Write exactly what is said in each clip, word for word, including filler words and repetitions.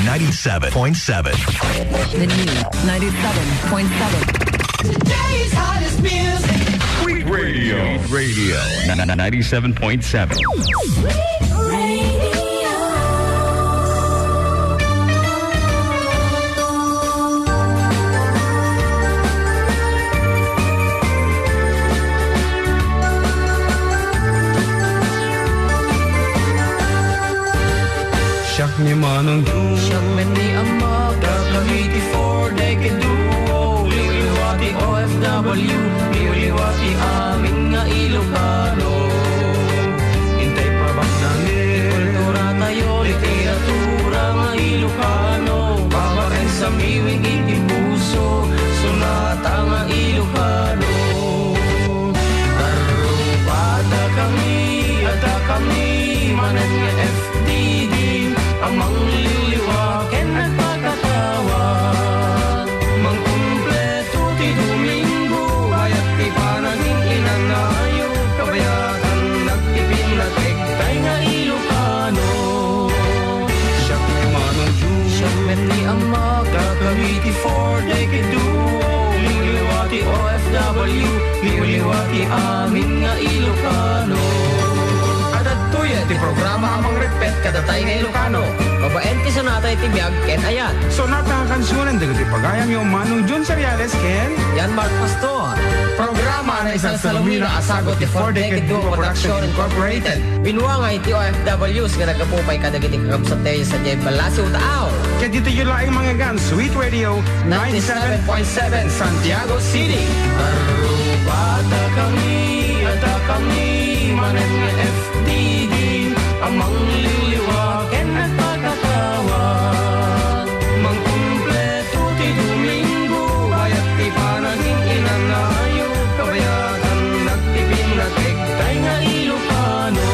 ninety-seven point seven. The new ninety-seven point seven. Today's hottest music. Sweet Radio. Radio. Na- na- ninety-seven point seven. Sweet Radio. Siak ni Manong Jun. Siak met ni Ammak. Kami ti Four Decade Duo. Liwliwa ti O F W. Liwliwa ti amin nga Ilocano. Intay pabaknangin ti kultura tayo, literatura nga Ilocano. Babaen sa miwing iti puso, sonata nga Ilocano. Tarrupata kami, adda kami manen nga F D D a mangliwliwa ken agpakatawa. Mangkumpleto ti Domingo, bayat ti panagin-inanayo, kabayatan nagtipin natek tay nga Ilocano. Siak ni Manong Jun. Siak met ni Ammak. Kami ti Four Decade Duo. Liwliwa ti O F W. Liwliwa ti amin nga Ilocano. Adda daytoy ti programa a mangregpet kada tay nga Ilocano. Babaen ti sonata iti biag ken ayat. Sonata nga kansionen dagiti pagayamyo, Manong Jun Seriales ken Jan Mark Pastor. Programa a naisalsalumina a sagut ti Four Decade Duo Production Incorporated. Binuangay ti O F Ws nga naggapu pay kadagiti kakabsat tayo sadiay Balasiw, Taaw. Ket ditoy laeng mangngegana, Sweet Radio ninety-seven point seven Santiago City. Tarrupata kami, adda kami manen nga F D D a mangliwliwa ken agpakatawa. Mangkumpleto ti Domingo, bayat ti panagin-inanayo, kabayatan nagtipin natek tay nga Ilocano.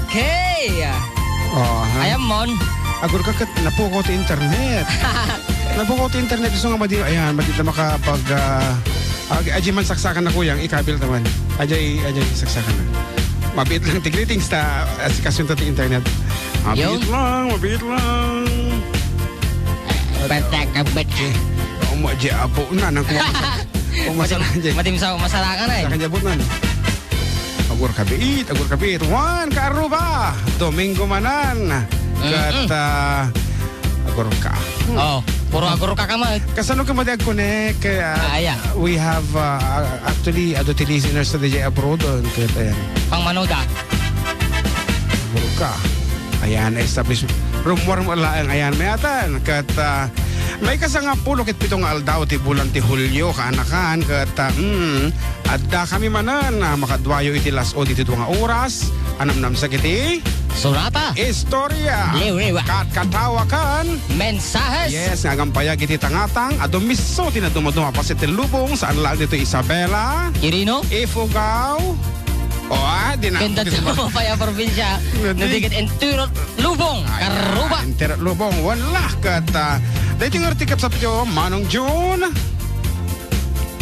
Okay. Oh, ha? Ayan, Mon. Agurka ket napukaw ti internet. Napukaw ti internet, isu nga madi, ayan, madi ta makapag, ah, ag-, adjay man saksakan na, kuyang, ikabil ta man. Adjay, adjay saksakan na. Mabiit lang ti greetings ta, asikason ta ti internet. Mabiit Yo. lang, mabiit lang. Basta ka, bet. Umo, di apo na, nang kuha. Umo, Madim-, sa-, di. Madimsaw, masarakan na eh. Sa kanya, bot na. Agurkabiit, agurkabiit. Juan Kaaruba, Domingo manen. Ket, Mm-mm. ah, agurka. Oh, puro agurka ka man. Kasano ka madi agkonek? Kaya, Ah, yeah. we have, ah, actually, adu ti listeners na D J abroad, oh, ket, ayan. Pang Manuda. Agurka. Ayan, establish. Rumor mo laeng, ayan, mayatan. Ket, ah, maikasangapulo ket pito nga aldaw ti bulan ti Hulio, kaanakan, ket, ah, mm, adda kami manen, ah, makaduayo iti las-o ditoy dua nga oras, a namnamsek iti Sonata. Istorya. Liwliwa. Katkatawa ken Mensahes. Yes, nga agpamayag iti tangatang, adu miso ti nadumaduma a paset ti lubong, saan laeng ditoy Isabela. Quirino. Ifugao. O, ah, di na Ken ako dito. Dagiti pay a probinsya, Dagiti. Nadigit entero lubong, Ay, Kaaruba. Entero lubong, wala. Ket, ah, daytoy nga artikap sa video, Manong June.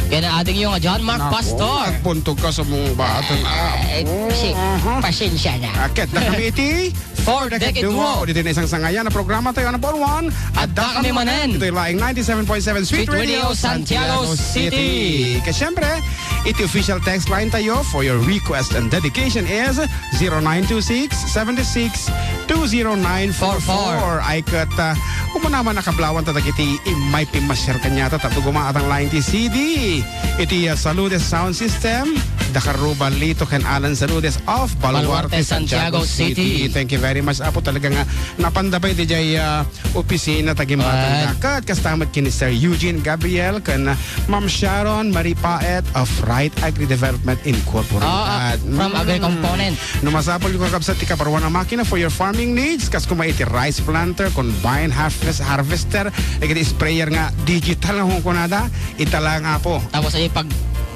Ken adingyo nga John Mark Naku, Pastor. Nagbuntog ka sa mong baton. Eh, Apo. si-, Aha. Pasensya na. Ah, ket da kami iti For the Decade Duo. Ditoy na isang sangayan na programa tayo, number one. Adda kami manen. Ditoy laeng ninety-seven point seven Sweet Sweet Radio, Radio, Santiago Santiago City. City. Ket syempre, iti official text line tayo for your request and dedication is zero nine two six, seven six, two zero nine four four. Four four. Ay ket, ah, umuna man a kablawan ta dagiti immay pimmasiar kaniata tapno gumaatang laeng ti C D. Iti, ah, Saludes Sound System. Dakarruba Lito ken Alan Saludes of Baluarte, Baluarte, Santiago Santiago City. City. Thank you very much, Apo. Talaga nga napanda pay diay, ah, opisina ta gimmatangda. Ket kasta met ken ni Sir Eugene Gabriel ken, ah, Ma'am Sharon Marie Paet of Right Agri Development Incorporated. Ah, ah, from Mm. Agri Component. No masapulyo, kakabsat, ti kaparuan a makina for your farming needs, kas koma iti rice planter, combine harvest-, harvester, dagiti sprayer nga digital nga kunkunada, ita laeng, Apo. Tapos, ay, pag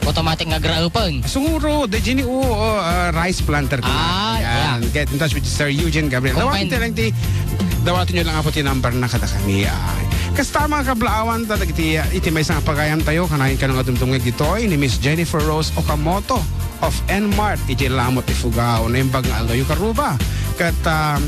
automatic nga graepen. Siguro, the Genie, oo, uh, rice planter ko na. Ah, Ayan. yeah. Get in touch with Sir Eugene Gabriel. Combine. Dawaten ti lang ti, dawaten nyo lang, Apo, ti number na kadakami. Ay. Kasta, mga kablaawan, ta dagiti, uh, iti maysa nga pagayam tayo, kanayon kano nga dumdumngeg ditoy ni Miss Jennifer Rose Okamoto of N-Mart, iti Lamot, Ifugao. Naimbag nga aldaw, karuba. Ket, um,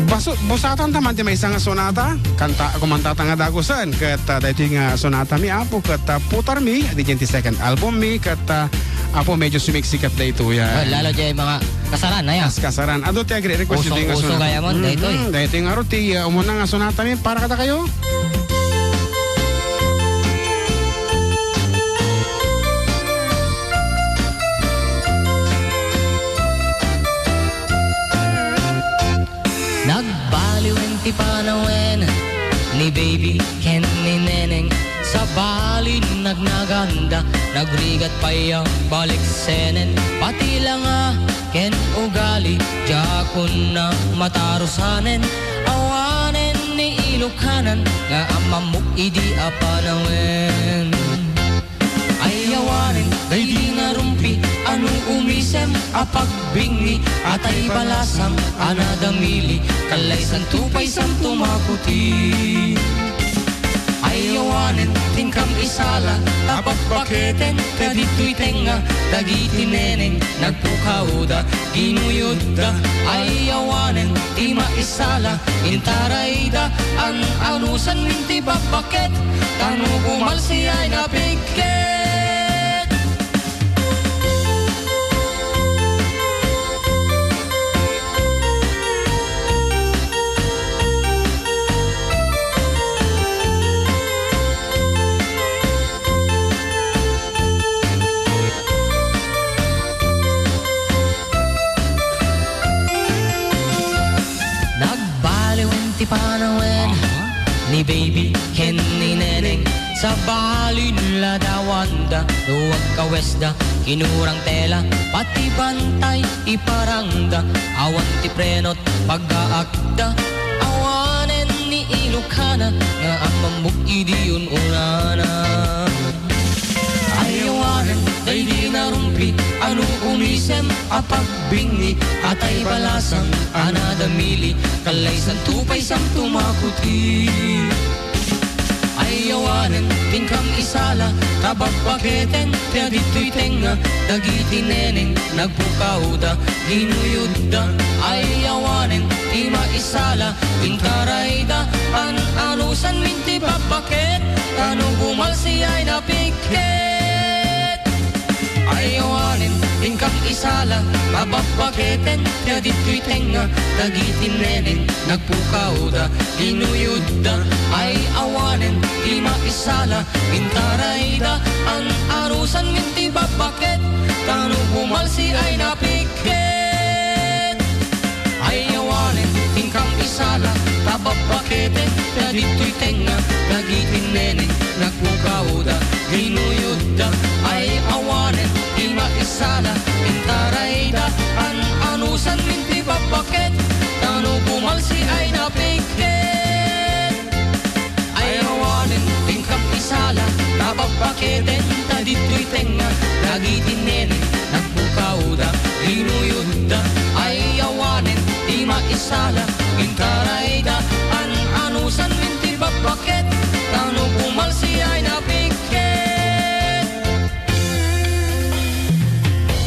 Baso-, busatan ta man ti maysa nga sonata. Kanta, kumanta ta nga dagusen. Ket, ah, daytoy nga sonata mi, Apo, ket, ah, putar mi, diay ti second album mi, ket, ah, Apo, medyo sumiksikat daytoy, ah. Oh, lalo diay mga kasaran, aya. Kas kasaran. Adu ti agri-request Usong-uso nga sonata. Gayam, daytoy. Mhm, daytoy nga ru ti, ah, umuna nga sonata mi para kadakayo. Nagbaliwen ti panawen ni baby ken ni neneng. Sabali nagnaganda, nagrigat pay a baliksenen. Pati langa ken ugali, diakon a matarusanen. Awanen ni Ilokanan nga ammammok idi a panawen. Ay awanen daydi narumpi, ano umisem a pagbingni, atay balasang a nadamili, kallaysanto pay santo makuti. Ay awanen ti inkam isala, ta babbaketen, ta ditoy tengnga, dagiti neneng, nagpukawda, ginuyodda, ay awanen ti maisala, intarayda, an-anusanmin ti babbaket, ta no bumalsi ay napigket. Nagbaliwen ti panawen ni baby ken ni neneng. Sabali ladawanda, no agkawesda, kinurang tela, pati bantay iparangda. Awan ti prenot pagaakda, awanen ni Ilokana nga ammammok idi un-unana. Ay awanen daydi narumpi, ano umisem a pagbingni, atay balasang a nadamili, kallaysanto pay santo makuti. Ay awanen ti inkam isala, ta babbaketen, ta ditoy tengnga, dagiti neneng, nagpukawda, ginuyodda. Ay awanen ti maisala, intarayda, an-anusanmin ti babbaket, ta no bumalsi ay napigket. Ay awanen ti inkam isala, ta babbaketen, ta ditoy tengnga, dagiti neneng, nagpukawda, ginuyodda. Ay awanen ti maisala, intarayda, an-anusanmin ti babbaket, ta no bumalsi ay napigket. Ay awanen ti inkam isala, ta babbaketen, ta ditoy tengnga, dagiti neneng, nagpukawda, ginuyodda. Ay awanen ti maisala, intarayda, an-anusanmin ti babbaket, ta no bumalsi ay napigket. Ay awanen ti inkam isala, ta babbaketen, ta ditoy tengnga, dagiti neneng, nagpukawda, ginuyodda. Ay awanen ti maisala, intarayda, an-anusanmin ti babbaket, ta no bumalsi ay napigket.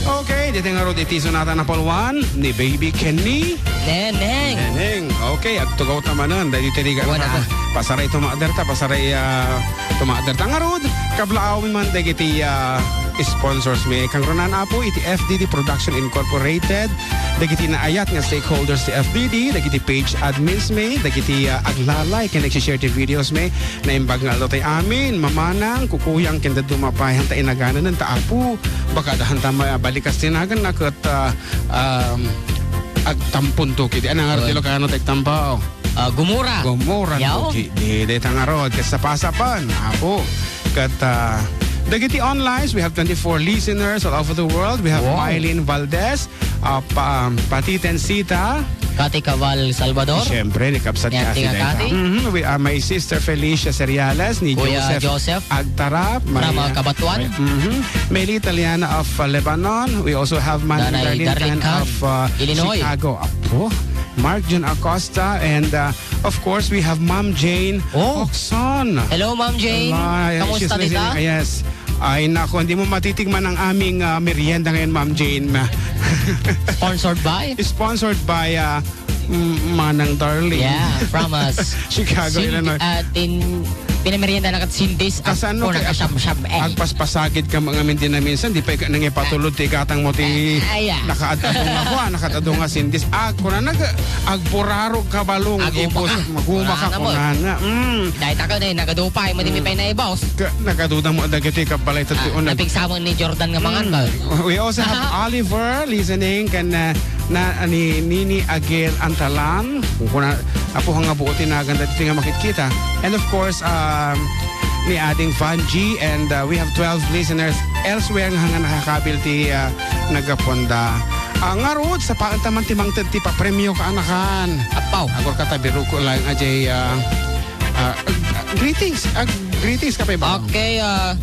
Okay, ditoy ngarud iti sonata a napalwan ni Baby Kenny. Neneng. Neneng. Okay, agtugaw ta manen. Daytoy ti rigat. Wana. Pasaray tumakder ta, pasaray, ah, tumakder ta. Ngarud, kablaaw mi man dagiti, ah, sponsors mi. Kangrunan, Apo, iti F D D Production Incorporated, dagiti naayat nga stakeholders ti F D D, dagiti page admins mi, dagiti, ah, aglalay ken nagsi-share ti videos mi, naimbag nga aldaw tayo amin, mamanang, kukuyang, ken dadduma pay, hanta inagananen ta, Apo, baka da hanta mabalikas ti naganna ket, ah, um, agtamponto kidi. Ano nga ti Ilocano ti agtampo? Ah, Gomora. Gomora, Yaw. Okay. Di, di tangarod. Ket sapasapan, Apo. Ket, ah, dagiti online, we have twenty-four listeners all over the world. We have Wow. Mylene Valdez, ah, pa, um, Patiten Sita. Kati Cabal Salvador. Siyempre, ni Kabsat Yan, Kati tinga dayta. Kati. Mhm. We, ah, my sister Felicia Seriales, ni Kuya Joseph Joseph. Agtarap, From, Maria, ah, Cabatuan. Mhm. Meli Italiana of, ah, Lebanon. We also have Manang Nanay Darlene Darlene Tan Tan, of, ah, Illinois. Chicago. Apo. Mark Jun Acosta, and, uh, of course, we have Ma'am Jane Oh. Oxon. Hello, Ma'am Jane. Wala, Kamusta she's listening. Dita? Yes. Ay, nako, hindi mo matitikman ang aming, uh, merienda ngayon, Ma'am Jane. Sponsored by? Sponsored by, uh, mm, Manang Darling. Yeah, from us. Chicago, Sin-, Illinois. Uh, tin-, pinamerienda na kat Cindy's at Kasano po kay nakasyam-syam, eh. Agpaspasagid ka mga mindin na minsan, di pa ikaw nang ipatulod ti gatang mo ti Eh, ay, ah. Nakaadto nga kuan, nakaadto nga Cindy's. Ah, kunana, agburarog ka balong, Aguma ipos, ka. Maguma ka, Kunana mo. Kunana. Mm. Dahil taka na, eh, nagadupa, eh, mo di mi Mm. pay naibos. Ka-, nagaduda mo, dagiti kabalay, tati Ah, unag- napigsa mo ni Jordan nga mangan Mm. ka. We also have Oliver listening, kan, uh, na, ni Nini Agil Antalan. Kung kuna, apo nga buo ti nagan dati nga makitkita. And of course, um, ni Ading Vanji, and, uh, we have twelve listeners elsewhere nga, nga nakakabil ti, uh, nagaponda. Ah, ngarud, sa paanta man ti mangted ti papremyo kaanakan. Apaw. Agor ka tabiruko lang, ajay, ah, ah, greetings. Ah, greetings ka pa iba. Okay, ah,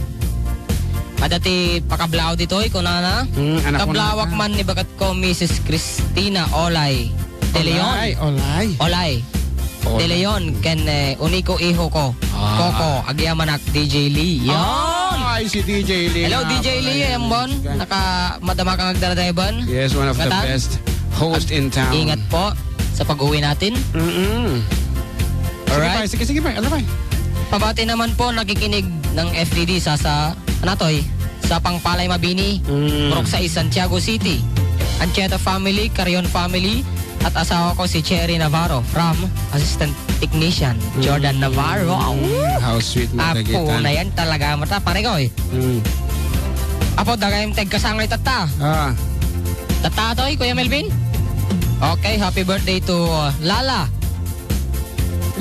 adda ti pakablaaw ditoy, kunana. Mm, anak ko Kablawak na. Man ni bagat ko, Missus Christina Olay. De Leon. Olay, Olay. Olay. Olay. De Leon, ken, eh, uniko iho ko. Ah. Coco, agyamanak, D J Lee. Yan. Ay, si D J Lee Hello, nga D J pala Lee, yan. Ayambon. Naka-, madama kang agdara-driver? Yes, one of the Ngatan? Best host Ag-, in town. Ingat po sa pag-uwi natin. Mm-mm. Sige Alright. pa, sige, sige pa. Ano pa? Pabati naman po, nakikinig ng F D D sa, sa, ano to eh? Sa Pangpalay, Mabini, Mm. Purok sais, Santiago City. Anchieta family, Carrion family, at asawa ko si Cherry Navarro from Assistant Technician, Jordan Mm. Navarro. Wow. How sweet mo, Apo Dagitan. Na yan talaga, mata, pare ko eh. Mm. Apo, dagayam tagkasangay tatta. Ah. Tatta to eh, Kuya Melvin? Okay, happy birthday to, uh, Lala.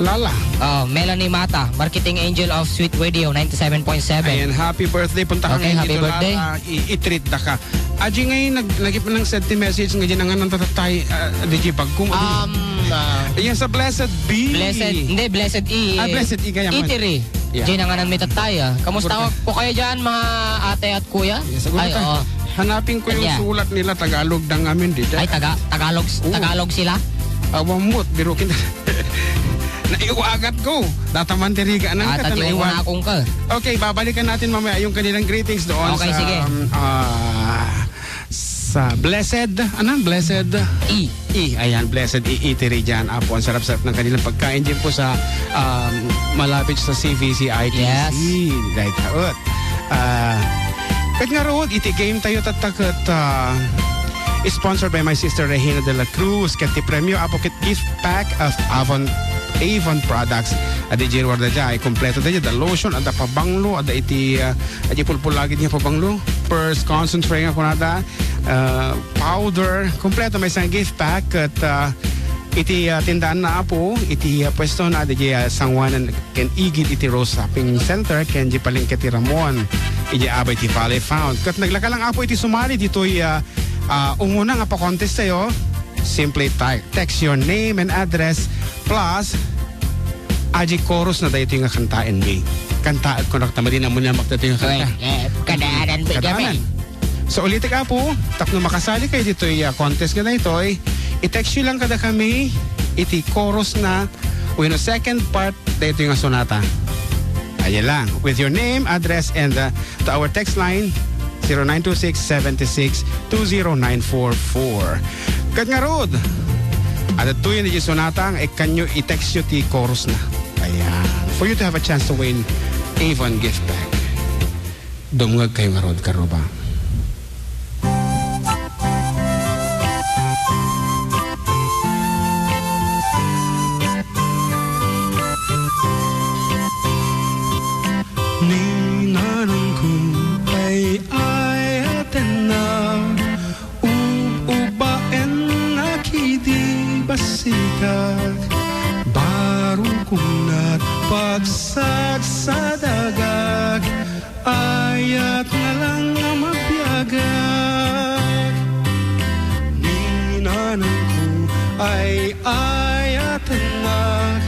Lala. Oh, Melanie Mata, Marketing Angel of Sweet Radio ninety-seven point seven. Ayan, happy birthday. Punta kang Okay, Angel happy birthday. Lala, i-, i-treat da ka. Aji ngay nag-, nagip ng send ti message nga dinangan ng tatatay, ah, D J Bagkum. Um, ah, Ayan sa Blessed B. Blessed, hindi, Blessed E. Ah, Blessed E kaya man. Itiri. Yeah. Diyan ang anan may tatay, ah. Kamusta Gurka. Po kayo dyan, mga ate at kuya? Yes, Ay, gurka. Oo. Hanapin ko yung Kanya. Sulat nila, Tagalog na ngamin, di Ay, taga, Tagalog, Oo. Tagalog sila? Awang mo't, birukin. Naiwagat ko. Dataman ti riga ng Ata kata ti naiwag. Unakong ka. Okay, babalikan natin mamaya yung kanilang greetings doon Okay, sa, sige. Um, ah, sa Blessed, ano? Blessed E. E, ayan, Blessed E Eatery dyan. Apo, ang sarap-sarap ng kanilang pagkain din po sa, um, malapit sa C V C I T C. Yes. Dahil kaot. Ah, ket ngarud, iti game tayo tattaket, ah, sponsored by my sister Regina de la Cruz. Ket ti premio, apo, ket gift pack of Avon, Avon products. Adi January da dya, ay kompleto da dya, da lotion, ada pabanglo, ada iti, ah, adi pulpulagid nga pabanglo, first concentrate nga kunada, ah, powder, kompleto may isang gift pack, at, ah, iti, ah, tindaan na apo, iti, ah, pwesto na, adi, ah, Sanguanan ken igid iti Rose Shopping Center, ken di palengke ti Ramon, iti abay ti Valley Found. Ket naglaka lang apo iti sumali ditoy, ah, ah, umuna nga pa-contest tayo. Simply ty-, text your name and address plus aji chorus na daytoy nga kantaen, mi. Kantaek ko nakta, madin ammo na makta nga kanta. Wait, eh, kadaanan ba Kadaanan. Kami? So, ulitek, apo, tapno makasali kayo ditoy, ah, contest nga daytoy, i-text nyo lang kada kami iti chorus na wenno second part daytoy nga sonata. Ayan lang, with your name, address, and, uh, to our text line, zero nine two six, seven six, two zero nine four four. Ket ngarud, adtoy iti sonata nga ikkanyo i-text yo ti chorus na. Ayan. For you to have a chance to win Avon gift bag. Dumngegkayo ngarud, karuba. Ni nanangko ay ayatenna, ub-ubbaennak idi bassitak, barukonnat pagsagsadagak, ayatna lang a mabiagak. Ni nanangko ay ayatennak,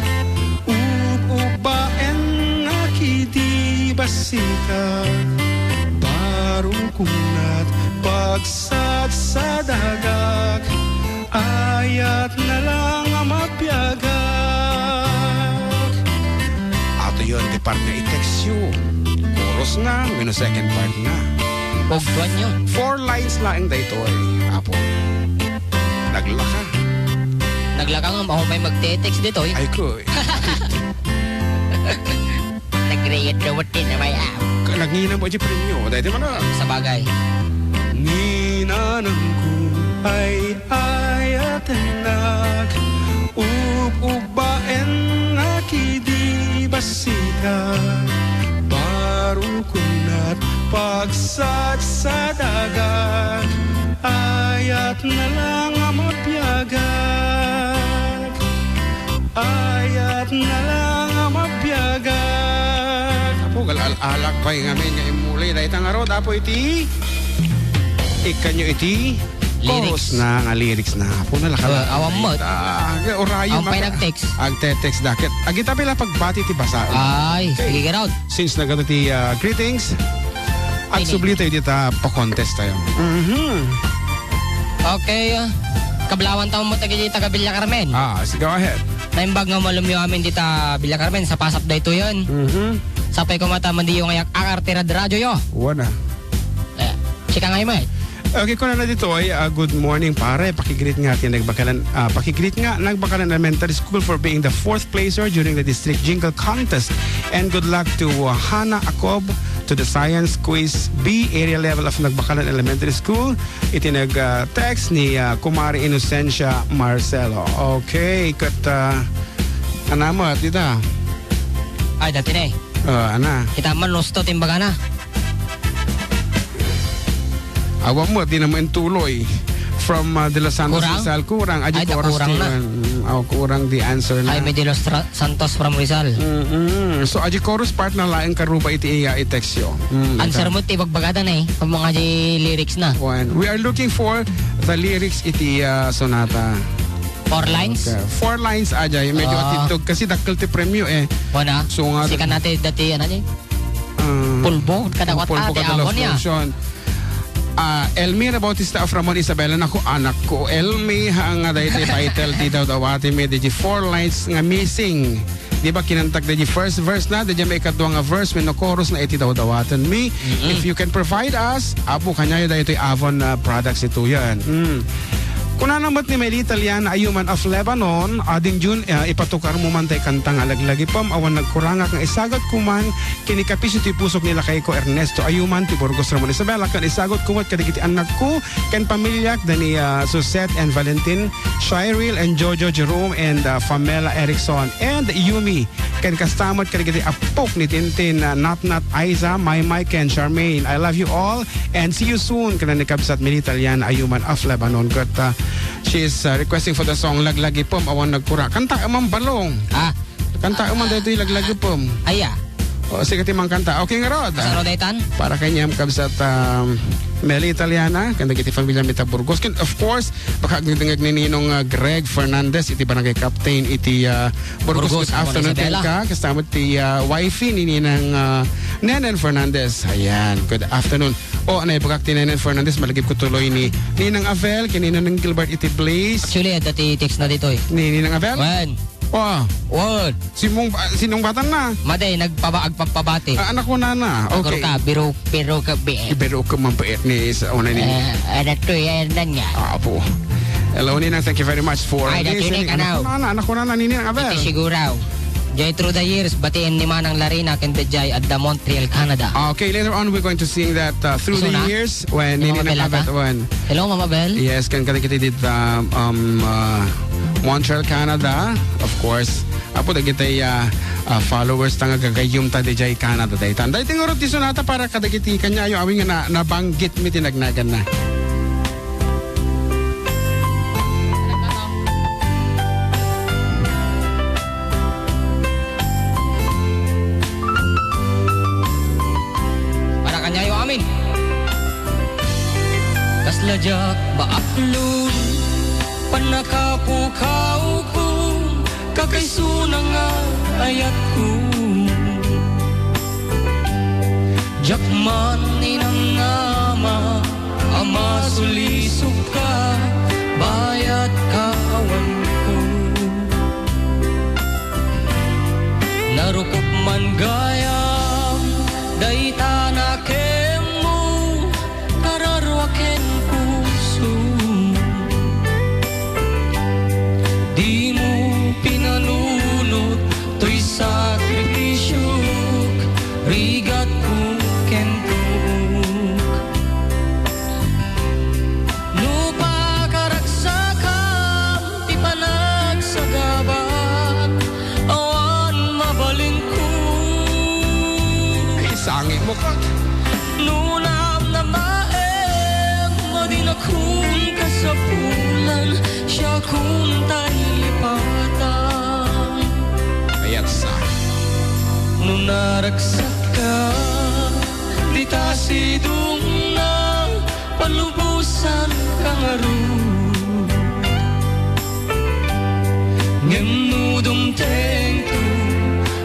ub-ubbaennak idi bassitak, barukonnat pagsagsadagak, ayatna lang a mabiagak. Ato yun, di part nga i-textyo. Chorus na, wenno second part na. Pagtuanyo. Four lines laeng daytoy, Apo. Naglaka. Naglaka nga, ako may magte-text ditoy. Ay, ko. Nagre-, dawat din na may, ah. Ka-, nangina mo di premyo. Dahil di man na. Sabagay. Ni nanangko ay ayatennak, ub-ubbaennak idi bassitak, barukonnat pagsagsadagak, ayatna lang a mabiagak. Ayatna lang a mabiagak. Apo, gal-al-alak pay ngamin nga immuli. Dayta ngarud, Apo, iti ikkanyo iti chorus na nga lyrics na. Apo, nalaka-, ah, awan met. Ah, orayon. Awan pay nag-text. Agte-text da ket. Agita pay la pagbati ti basa. Ay, okay. Sige, Gerald. Since nagano ti, ah, greetings, agsubli tayo dita, pa-contest tayo. Mhm. Okay, ah, kablawan tayo mo tagi dita Villa Carmen. Ah, go ahead. Naimbag nga malumyo amin dita Villa Carmen, sapasap daytoy yun. Mhm. Sapay ko mata, mandiyo nga yak-, akartira di radyo yo. Wana. Eh, sika nga imay. Okay, kuna na ditoy, ah, good morning, pare. Pakigreet nga ti Nagbakalan, ah, pakigreet nga Nagbakalan Elementary School for being the fourth placer during the district jingle contest. And good luck to, uh, Hannah Akob to the Science Quiz B area level of Nagbakalan Elementary School. Iti nag, uh, text ni, uh, Kumari Inocencia Marcelo. Okay, ket, uh, anamat, dita? Ay, dati na eh. Uh, ana. Kita man, losto, timbagana. Awan mo, di naman tuloy. From, uh, De Los Santos Kurang? Rizal, kurang. Aji Ay, da, chorus kurang na. Yun. Mm, oh, kurang the answer na. Ay, may De Los Tra-, Santos from Rizal. Mm-mm. So, aji chorus part na laeng karuba iti iya i-text yo. Mm, answer ita. Mo ti bagbagada na eh. Kung mga di lyrics na. One. We are looking for the lyrics iti, uh, sonata. Four lines? Okay. Four lines, ajay. Medyo Ah. atitog kasi dakkel ti premyo eh. Wana? So nga Sika natin dati, ano ni? Ah, Pulbo, kada pulbo, kota, kada ti amo niya. Lotion. Ah, Elmira Bautista of Ramon Isabela, naku, anak ko, Elmi, ha, nga daytoy title, ti dawdawati mi, di four lines nga missing. Di ba, kinantak di first verse na, di may ikadua nga verse, wenno chorus na iti dawdawaten mi. Mm-mm. If you can provide us, apo, kanyayo daytoy Avon, ah, products ito yan. Mm. Kunana met ni Melita Liana Ayuman of Lebanon, ading June, ah, ipatukar mo man tay kanta nga laglagipem, awan nagkurangak nga isagut ko man, Ken ni Kapiso ti pusok ni lakayko Ernesto Ayuman ti Burgos Ramon Isabela, ken isagut ko met kadagiti annakko ken pamiliak, da ni, ah, Suzette and Valentin, Shirel and Jojo Jerome and, ah, Pamela Erickson and Yumi. Ken kasta met kadagiti appok ni Tintin, ah, Natnat, Aiza, Maymay, ken Charmaine. I love you all and see you soon. Ken ni Kabsat Melita Liana Ayuman of Lebanon. Ket, ah, she is, ah, requesting for the song Laglagipem, awan nagkura. Kanta, Ma'am Balong. Ah, Kanta man daytoy Laglagipem. Aya. O, sige ti mangkanta. Okay, ngarud. Kasano daytan? Para kaniam, kabsat, um, Meli Italiana, ken dagiti familia mi ta Burgos. Ken, of course, baka agdengdengngeg ni Ninong, uh, Greg Fernandez, iti barangay captain, iti, uh, Burgos. Burgos, good afternoon, Isabela. Kenka. Kasta met ti, uh, wifey ni Ninang, uh, Nenen Fernandez. Ayan, good afternoon. O, anay, bagak ti Nenen Fernandez, malagip ko tuloy ni Ninang Avel, ken Ninang Gilbert iti Blaze. Actually, adda ti text na ditoy. Ni Ninang Avel? Wen. Oh. Word. Sinong, ah, sinong batan na? Madi, nagpaba-, agpapabati. Ah, anak ko na na. Okay. Agor ka, biro, biro ka, bi-, Ibero ka man pa etnis, una ni Eh, anak to, yan na niya. Apo. Hello, Ninang. Thank you very much for Ay, listening. Anak ko na na, anak ko na na, Ninang Abel. Ito siguro. Jay Through the Years, batiin ni Manang Larina ken Dejay adda Montreal, Canada. Okay, later on we're going to sing that, uh, Through the Isuna? Years when Ni Mama Nini Bel ata? Nakabat when. Hello, Mama Bel. Yes, kan kadagiti dita, um, uh, Montreal, Canada, of course. Apo dagiti, uh, uh, followers ta nga gagayyem ta dejay Canada daytan. Daytoy nga oras ti sonata para kadagiti kaniayo amin nga na, nabanggit mi ti nagnaganna. Para kaniayo amin. Kasla diak maaklon, pannakapukawko, kakaisuna nga ayatko. Diak man inamnama a masulisogka, bayat kawanko. Narukop man gayam dayta nakemmo, kararua ken puso. Dimo pinanunot toy sakripisiok, rigatko ken tuok. No pakaragsakam ti panagsagabak, awan mabalinko. Ay, sangitmo, Kot. No namnamaem a dinakon kasapulan, siakon ta ilipatam. Ayat sa. No naragsakka, dita sidongna, palubosanka ngarud. Ngem no dumtengto,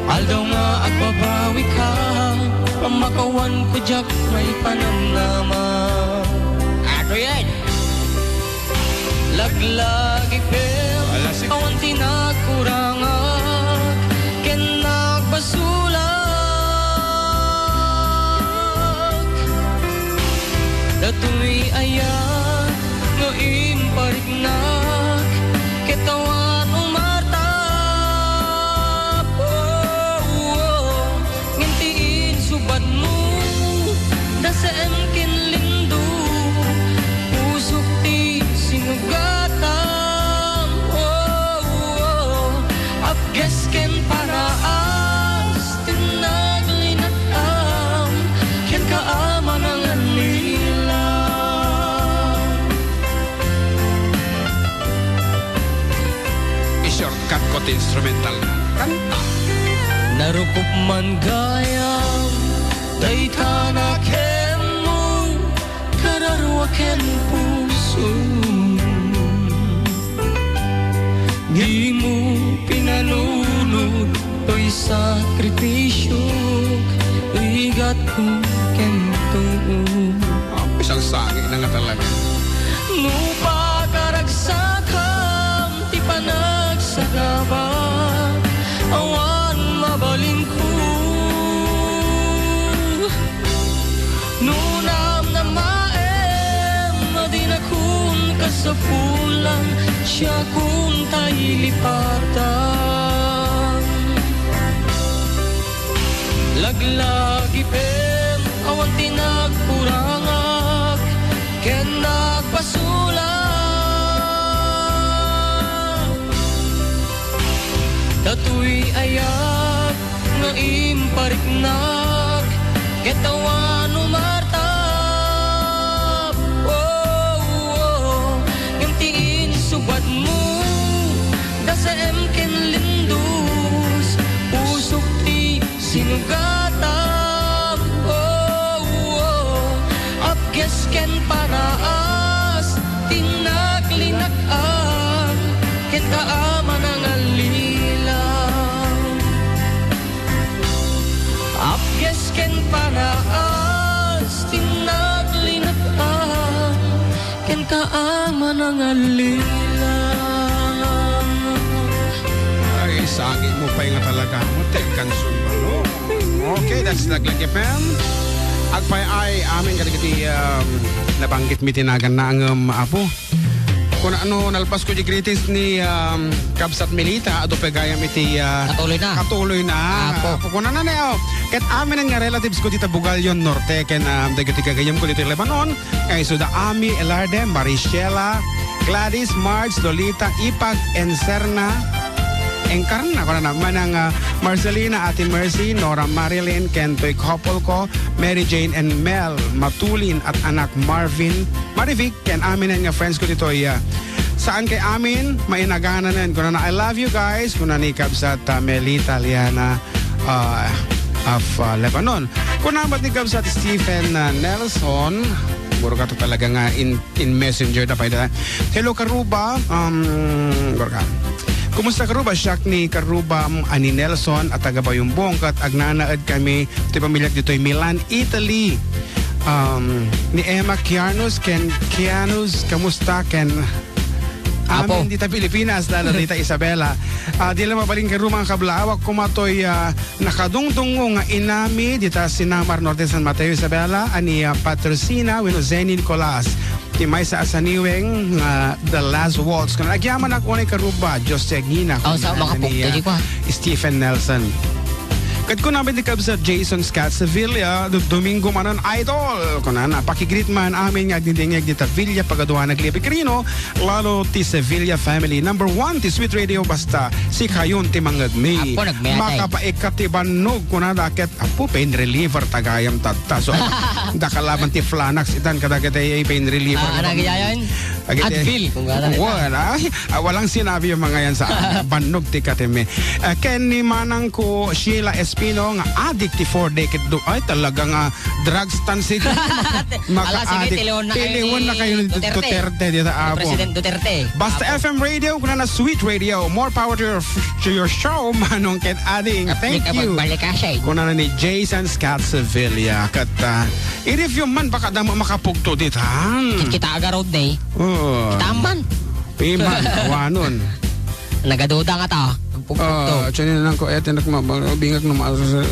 aldaw nga agbabawika, pammakawanko diak maipanamnama. Ato yan! Laglagipem, awan ti nagkurangak ken nagbasolak. Datoy aya nga impariknak, ket awan umartap. Oh, oh. Ngem ti insubadmo, dasem ken lindo, pusok ti sinugatam. Oh, oh. Apges ken paraas ti naglinakam, kenka a manangallilam. I-shortcut ko ti instrumental na kanta. Narukop man gayam dayta nakemmo, kararua ken puso. Dimo pinanunot toy sakripisiok, rigatko ken tuok. Ah, isang sangit na nga talaga. No pakaragsakam ti panagsagaba, awan mabalinko. No namnamaem a dinakon kasapulan, siakon ta ilipatam. Laglagipem, awan ti nagkurangak ken nagbasolak. Datoy aya nga impariknak, ket awan umartap. Oh, oh. Ngem ti insubadmo, dasem ken lindos, pusok ti sinugatam. Oh, oh. Apges ken paraas ti naglinakam, kenka a manangallilam. Apges ken paraas ti naglinakam, kenka a manangallilam. Ay, sangitmo pay nga talaga. Munti ang kansun ba, no? Okay, that's Laglagipem. Agpaypay amin kadagiti, um, nabanggit mi ti naganna ngem, Apo. Kuna no nalpas ko di greetings ni, um, Kabsat Melita, adu pay gayam iti, ah, Katuloy na. Katuloy na. Apo. Apo, kuna na, oh. Ket aminen nga relatives ko dita Bugallon Norte, ken, um, dagiti gagayyem ko dito Lebanon, kay isuda Ami, Elarde, Maricela, Gladys, Marge, Lolita, Ipag, Encerna, Encarna, kuna na, manang, ah, Marcelina, Ate Mercy, Nora Marilyn, ken toy couple ko, Mary Jane and Mel, Matulin, at anak Marvin, Marivic, ken aminen nga friends ko ditoy, ah, saan kay amin, mainagananen. Kuna na, "I love you guys," kuna ni Kabsat, ah, Melita Liana, ah, of, ah, Lebanon. Kuna met ni Kabsat Stephen, ah, Nelson, puro ka to talaga nga in, in messenger na pwede. "Hello, Karuba." Um, puro ka. "Kumusta, Karuba?" Siak ni Karuba, um, ani Nelson at taga Bayumbong, ket agnanaed kami ti pamilyak ditoy Milan, Italy. Um, ni Emma Kianos ken Kianos, kamusta ken Apo. Amin dita Pilipinas, lalo dita Isabela. Ah, di la mabalin Karuba nga kablawak, kumatoy, ah, nakadungdungo nga inami dita Sinamar Norte, San Mateo, Isabela, ani, ah, Patrocina, wenno Zenny Nicolas. Ti maysa a saniweng nga The Last Waltz. Kun agyamanak unay Karuba, Dios ti agina, Oh, sa kuna mga ni, pukto, ah, di ko, ah. Stephen Nelson. Ket kuna met ni Kabsat Jason Scott Sevilla, Do-, Domingo manen, idol. Kunana, "Pakigreet man amin nga agdingdingngeg dita Villa Pagaduana, Glibe, Quirino, lalo ti Sevilla family. Number one ti Sweet Radio, basta sikayon ti mangngegmi." Apo, nagmayatay. Makapaikkat ti bannog, kunada ket, "Apo, pain reliever ta gayam tatta." So, dakal laban ti Flanax itan kadagiti pain reliever. Ah, ano, gayayan? Agiti Advil, kung gana. Wala. Ah, walang sinabi yung mga yan sa akin. Bannog ti kateme. Ah, ken ni manang ko Sheila Espino nga adik ti four decade do. Ay, talaga nga drugs tan si Ala, sige, maka-adik. Tiliwan na kayo ni Tiliwan na kayo ni Duterte. Duterte, dita, apo. President Duterte. Basta Apo. F M Radio, kuna na Sweet Radio. More power to your, to your show, Manong ken Ading. Thank you. Balik-balik ka siya, eh. Kuna na ni Jason Scott Sevilla. Kat, ah, i-review man, baka damo makapugto ditan. Kit-, kita agarod na, eh. Oo. Kita man. Piman, awanon. Nagaduda nga ta. Pugpugto. Ah, tiyan lang ko, eh, tiyan ko, ma-, ma-, bingak na ma-, Oh, sure,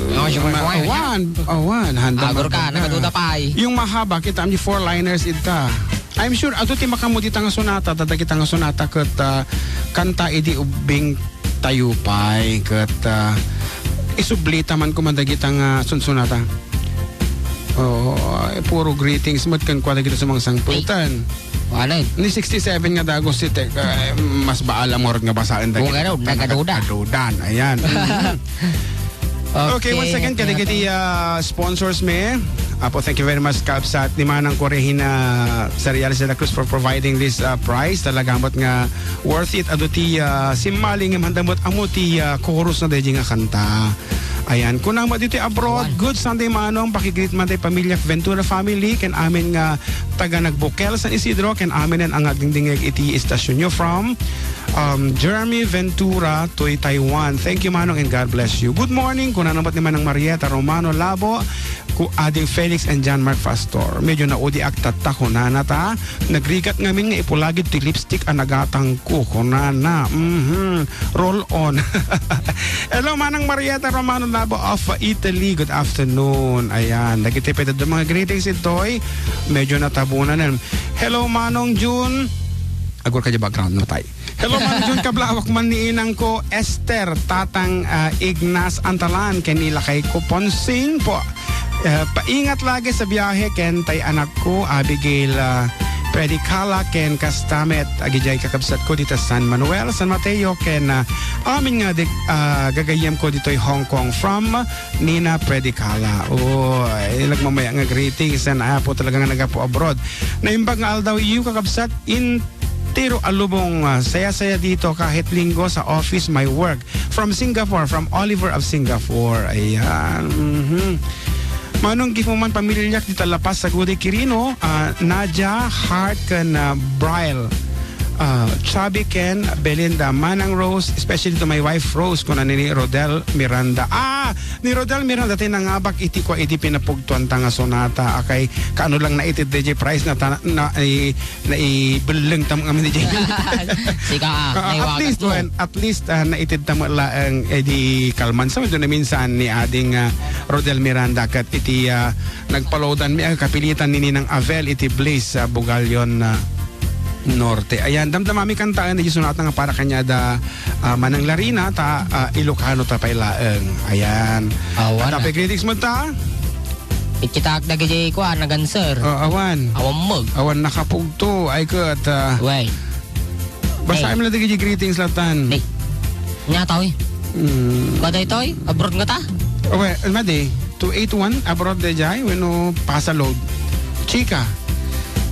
ma-, sure. Awan, awan, handa Agor ka, man ka. Nagaduda pa, eh. Yung mahaba, kita, ang four-liners ita. I'm sure, ato ti makamudi ta nga sonata, dadagita nga sonata, ket, ah, kanta idi ubbing tayo pay, ket, ah, isublita man kumanda gita nga sunsunata. Oo, ay, puro greetings met ken kuan dagiti sumangsangpetan. Ay. Wala, eh. Ni sixty-seven nga dagus ti tek-, eh, mas baal amor nga basaen dagiti Kung ano, nagaduda. Nagadudan. Ayan. Okay, okay, once again, kadagiti, ah, sponsors mi. Apo, thank you very much, Kabsat. Ni Manang Corehina Serial Santa Cruz for providing this, ah, prize. Talaga met nga worth it. Adu ti, ah, simmaling nga mandamot amo ti, ah, chorus na daydi nga kanta. Ayan, kunam ditoy abroad, Awan. Good Sunday, Manong. Pakigreet man tay pamilya Ventura family, ken amin nga taga Nagbukel, San Isidro, ken aminen ang agdingdingeg iti istasyon nyo from, um, Jeremy Ventura, toy Taiwan. Thank you, Manong, and God bless you. Good morning, kunana met ni Manang Marieta Romano Labo, ku Ading Felix and John Mark Pastor. Medyo naudi ak tatta, kunana ta. Nagrigat ngamin nga ipulagid ti lipstick a nagatangko, kunana. Mhm. Roll on. Hello, Manang Marieta Romano Labo of Italy. Good afternoon. Ayan. Dagiti pwede do mga greetings itoy. Medyo natabunan. Hello, Manong June. Agor ka di background, matay. Hello, Manong June. Kablawak man ni inang ko, Esther, tatang, ah, Ignas Antalan, ken ni lakay ko, Ponsing po. Eh, paingat lagi sa biyahe ken tay anak ko, Abigail, ah, Predicala, ken kasta met, agidiay kakabsat ko dita San Manuel, San Mateo, ken, ah, amin nga di-, ah, gagayyem ko ditoy Hong Kong from Nina Predicala. Oh, ay, nagmamaya nga greetings and apo talaga nga nagapo abroad. Naimbag nga aldaw iyo, kakabsat, in tiro a lubong, ah, saya-saya dito kahit linggo sa office, my work. From Singapore, from Oliver of Singapore. Ayan. Mhm. Manong gifuman pamilyak dita La Paz, Sagude, Quirino, ah, Nadia, Hart, ken, ah, Brian, ah, Chubby, ken Belinda, Manang Rose, especially to my wife Rose, kuna ni Rodel Miranda. Ah, ni Rodel Miranda, ti nangabak iti kua, iti pinapugtuan ta nga sonata, akay, kaano lang naitid dayjay prize na ta-, na, i-, naibelleng ta met ngamin dayjay. Sika, ah, Ah, at naiwagat least, mo. Wen, at least, ah, naitid ta met laeng, eh, di kalman. Sa medyo na minsan ni Ading, ah, Rodel Miranda ket iti, ah, nagpaloadan mi, ah, kapilitan ni Ninang Avel iti Bliss, ah, Bugallon, ah, Norte. Ayan, damdamami kantaen, di sunatan nga para kaniada, ah, Manang Larina, ta, ah, Ilocano ta pay laeng. Ayan. Awan, ah. Happy greetings mo ta? Ikitaak dagiti kuan, naganser. Oh, awan. Awan mo. Awan nakapugto. Ay, ket, ah, Way. Basaem la dagiti greetings latan. Di. Nya, toy? Mm. Ba daytoy? Abroad nga ta? Oh, well, madi. Two eight one, abroad dayjay, wenno pasaload. Chika.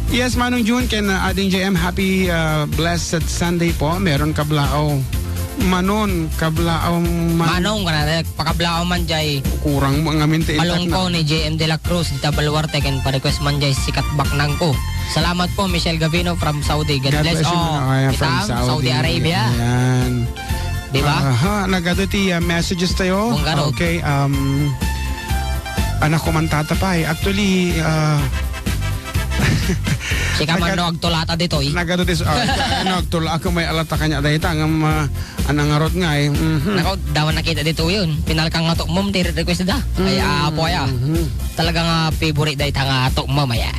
Yes, Manong June, ken, uh, Ading J M, happy, uh, blessed Sunday po. Meron kablaaw. Manon, kablaaw man. Manong, kana, pakablaaw man jay. Kurang mo ngamin ti intak na. Malungko ni J M de la Cruz, dita Baluarte, ken pa-request man jay Sikat Baknang Ko. Salamat po, Michelle Gavino from Saudi. God bless you, Manong. Oh, ayan, from Saudi Arabia. Ayan. Di ba? Aha, nagadu ti, ah, messages tayo. Bongga, no? Okay, um, anak ko man tatapay. Actually, ah, sika man nagad-, no, agtulata ditoy. Nagadu ti, ah, no, agtula ako may alata kanya dayta, ngam, ah, anang ngarud nga, eh. Mhm. Nako, dawan nakita ditoy yun. Pinalkang nga tukmom, ti request da. Ay, mm, apo, ay, ah. Mhm. Talaga nga favorite dayta nga tukmom, ay, ah.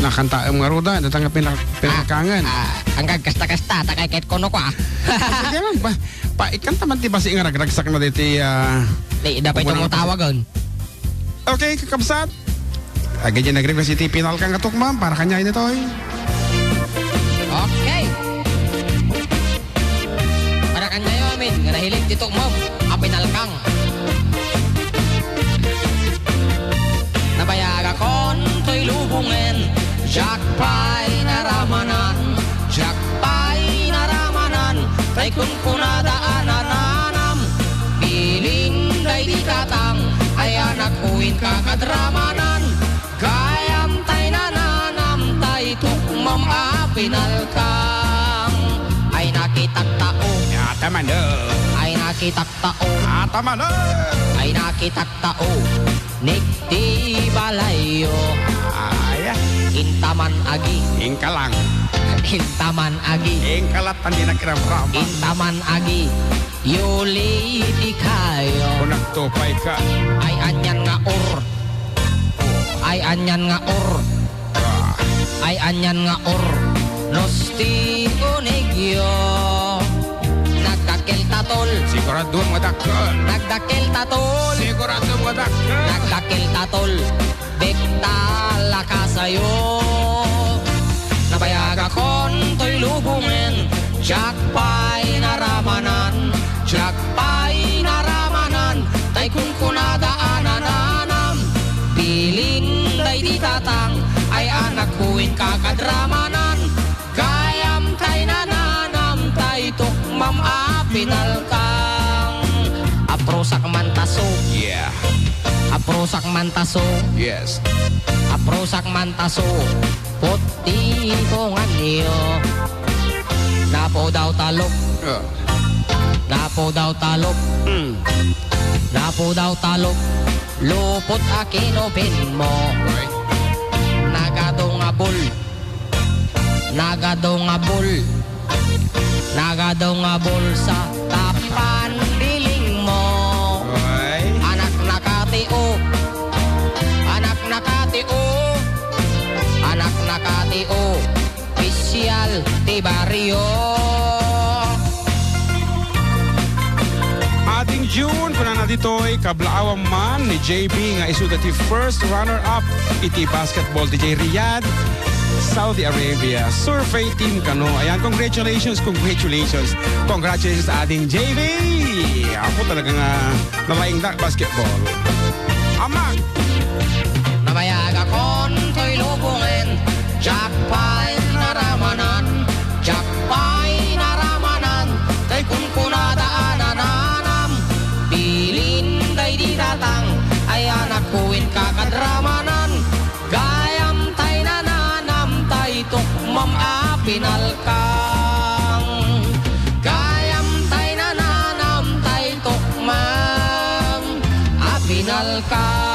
Nakantaem ngarud, ah, dayta nga pina-, pinalkangan. Ah, ah, ang kasta-kasta, takay kahit kono ko, ah. Sige lang, pa, pa, ikanta man ti basi nga ragragsak na ditoy, ah, di, dapat tumutawagan. Okay, kakabsat. Again, yung nag-request iti pinalkang nga tukmom para kanya ito, eh. Okay. Para kanyayo amin nga nahiling ti tukmom a pinalkang. Nabayagakon toy lubongen, diak pay naramanan, diak pay naramanan, tay kunkunada a nananam. Biling daydi tatang, ay anakko inka kadramanan. Gayam tay nananam, tay tukmom a pinalkang. Ay nakitak tao. Atamano. Ay nakitak tao. Atamano. Ay nakitak tao. Nikti balayyo. Ay. Intaman agi. Inkalang. Intaman agi. Inkalat ang dinakirabram. Intaman agi. Yuli ti kayo. Kung nagtupay ka. Ay anyan nga or. Ay, anian nga or. Ah. Ay, anian nga or. Nusti unegyo. Nagdakkel ta, tol. Sigurado nga dakkel. Nagdakkel ta, tol. Sigurado nga dakkel. Nagdakkel ta, tol. Bigta la kasayo. Nabayagakon toy lubongen. Diak pay naramanan. Diak pay naramanan. Tay kunkunada a nananam. Biling daydi tatang, ay anakko inka kadramanan. Gayam tay nananam, tay tukmam a pinalkang. Aprusak man taso. Yeah. Aprusak man taso. Yes. Aprusak man taso. Puti ko nganyo. Napo daw talok. Ah. Napo daw talok. Mm. Napo daw talok. Lupot a kinupin mo. Oy. Nagadu nga bul. Nagadu nga bul. Nagadu nga bulsa. Tapan biling mo. Oy. Anak na katio. Anak na katio. Anak na katio. Opisyal ti barrio. Ading June, kunana ditoy, kablaawan man ni J B nga isu daytoy first runner-up iti basketball didiay Riyadh, Saudi Arabia. Survey team kano. Ayan, congratulations, congratulations. Congratulations, Ading J B. Ako talaga nga nalaing da basketball. Amak! Nabayagakon toy lubongen, diak pay naramanan, diak pay naramanan, tay kunkunada a nananam. Bilin daydi tatang, ay anakko inka kadramanan. Gayam tay nananam, tay tukmam a pinalkang. Gayam tay nananam, tay tukmam a pinalkang.